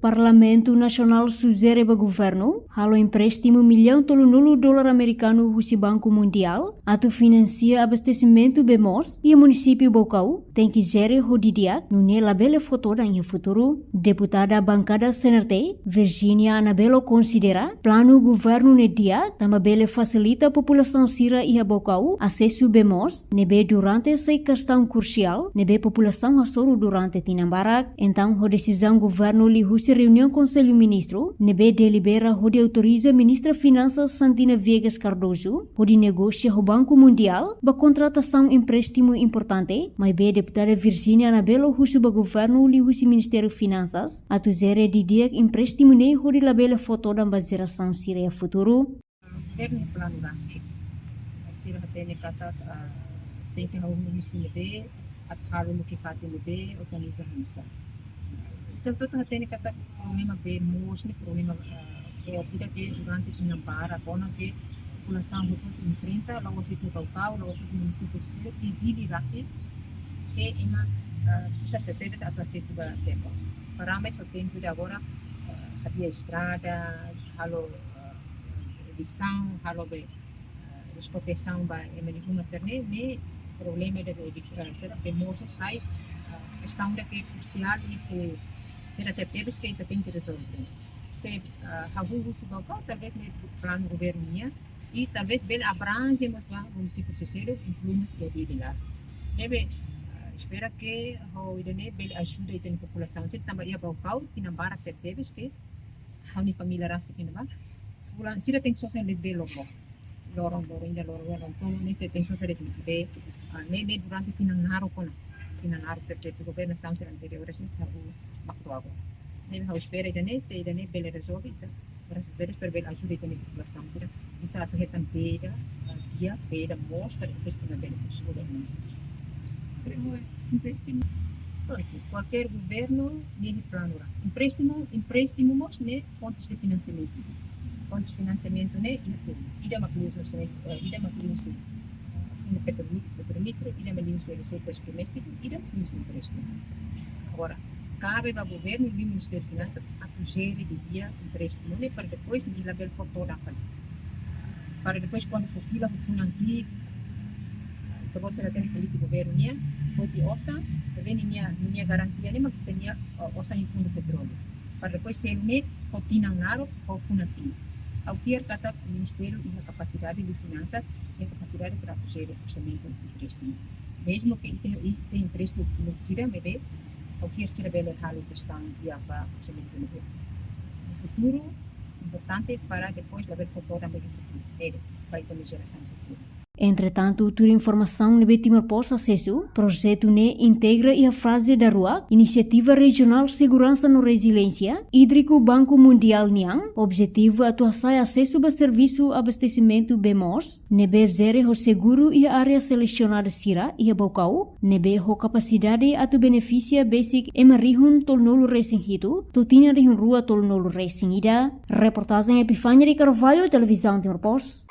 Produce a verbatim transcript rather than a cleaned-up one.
Parlamentu Nasionál sujere ba governu halo empréstimu millaun tolunulu dolar amerikanu husi Banku Mundiál atu finansia abastesimentu bee moos iha munisípiu Baucau, tenke jere ho di'ak, nune'e labele fó todan iha futuru. Deputada bankada C N R T, Virginia Anabelo, konsidera planu governu ne'e di'ak, tanba bele fasilita populasaun sira iha Baucau asesu bee moos, ne'ebé durante sai kestaun krusiál ne'ebé populasaun hasoru durante tinan barak. Entaun, ho desizaun governu liuhusi reuniaun Konsellu Ministru ne'ebé delibera hodi autoriza Ministra Finansas Santina Viegas Cardoso hodi negosia ho Banku Mundiál ba kontratasaun empréstimu importante, maibé deputada Virginia Anabelo husu ba governu liuhusi Ministériu Finansas atu jere di'ak empréstimu ne'e hodi labele fó todan ba jerasaun sira iha futuru. Governu planu rasik, sira hatene katak, ah, tenke hahú husi ne'ebé, atu halo loke fatin ne'ebé, organiza hanusa. Entaun, ita hatene katak problema bee moos ne'e problema, ah, boot ida ke durante tinan barak ona ke populasaun hotu enfrenta, la'ós de'it Baucau, la'ós de'it munisípiu sira, i Dili rasik ke ema, ah, susar tebetebes atu asesu ba bee moos. Para mais o tempu de agora, ah, hadi'a estrada, halo, ah, eviksaun, halo bee, ah, desprotesaun ba ema nia uma sira-ne'e, ne'e problema ida bee eviks-, ah, sira bee moos sai, ah, kestaun ida ke krusiál i ke sira tebetebes ke ita tenke rezolve. Se, ah, hahú husi Baucau, talvés ne'e planu governu nian, i talvés bele abranje mós ba munisípiu seluk, inklui mós iha Dili rasik. Ne'ebé, ah, espera ke ho ida-ne'e bele ajuda ita-nia populasaun sira, tanba iha Baucau tinan barak tebetebes ke ha'u-nia família rasik iha ne'ebá. Fulan sira tenke sosa leet bee loron-loron. Loron-loron, ida loron-loron. Entaun, ne'e sira tenke sosa leet bee. Ah, ne'e, ne'e durante tinan naruk ona. Tinan naruk tebetebes governasaun sira anteriores ne'e, ha'u mak to'o agora. Ne'e ha'u espera ida-ne'e, se ida-ne'e bele rezolve, ita, grasas a Deus, para bele ajuda ita-nia populasaun sira. Bisa atu hetan bee ida, ah, di'ak, bee ida moos, para depois ita bele konsumu bee moos. Empréstimu. Prontu, kualkér governu, nia iha planu rasik. Empréstimu, empréstimu mós ne'e fontes de financiamento. Fontes de financiamento ne'e iha tolu. Ida mak liuhusi, eh, ida mak liuhusi Fundu Petrolí-, Petrolíferu, ida mak liuhusi reseitas doméstiku, ida mak liuhusi empréstimu. Agora, kabe ba governu, liu Ministériu Finansas, atu jere didi'ak empréstimu ne'e para depois nia labele fó todan fali. Para depois, kuandu fó fila ho funan ki'ik, ita-boot sira hatene polítika governu nian, foti osan, maibé ninia, ninia garantia ne'e mak ita-nia, eh, osan iha Fundu Petróleu. Para depois selu ne'e ho tinan naruk, ho funan ki'ik. Ha'u fiar katak ministériu iha kapasidade, liu finansas iha kapasidade para atu jere orsamentu empréstimu. Mezmu ke ita, ita empréstimu ida, maibé ha'u fiar sira bele halo jestaun di'ak ba orsamentu ne'e. Futuru importante para depois labele fó todan ba iha futuru. Ne'e, ba ita-nia jerasaun futuru. Entretantu, tuir informasaun ne'ebé Timor Post asesu, projetu ne'e integra iha faze daruak Inisiativa Rejionál Seguransa no Reziliénsia Ídriku Banku Mundiál nian, objetivu atu hasa'e asesu ba servisu abastesimentu bee moos ne'ebé jere ho seguru iha área selesionada sira iha Baucau, ne'ebé ho kapasidade atu benefisia besik ema rihun tolunulu resin hitu to'o tinan rihun rua tolunulu resin ida. Reportajen Epifania de Carvalho, Televizaun Timor Post.